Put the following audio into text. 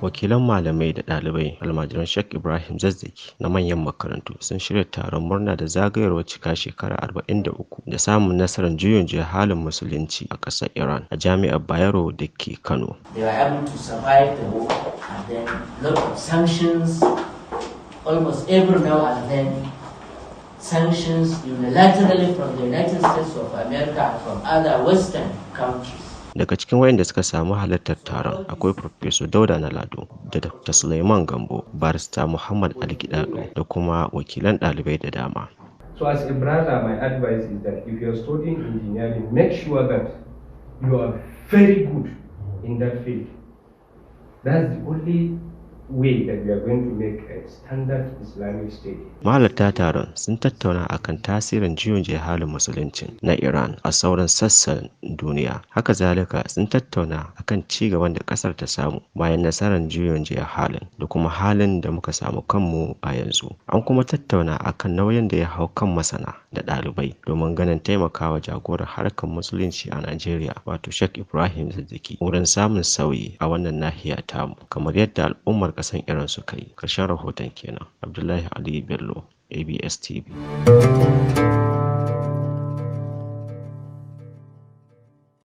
Wakilan malamai da ɗalibai almajiran Sheikh Ibrahim Zakzaky na manyan makarantu sun shirya taron murna da zagayowar cika shekara 43 da samun nasarar juyin juya halin Musulunci a ƙasar Iran a Jami'ar Bayero da ke Kano. They were able to survive the war, and then lot of sanctions, almost every now and then, sanctions unilaterally from the United States of America and from other Western countries. Daga cikin waɗanda suka samu halartar taron akwai Farfesa Dauda Nalado da Dr. Suleiman Gambo, Barista Muhammad Ali Gidado da kuma wakilan ɗalibai da dama. So as a brother, my advice is that if you're studying engineering, make sure that you are very good in that field. That's the only way that we are going to make a standard Islamic state. Mahalarta taron sun tattauna akan tasirin juyin juya halin Musulunci na Iran a sauran sassan duniya. Haka zalika, sun tattauna akan ci gaban da kasar ta samu bayan nasarar juyin juya halin da kuma halin da muka samu kanmu a yanzu. An kuma tattauna akan nauyin da ya hau kan masana da ɗalibai domin ganin taimakawa jagorar harkar Musulunci a Najeriya, wato Sheikh Ibrahim Zakzaky, wurin samun sauyi a wannan nahiya tamu kamar yadda al'ummar ƙasar Iran suka yi. Ƙarshen rahoton kenan. Abdullahi Ali Bello, ABS TV.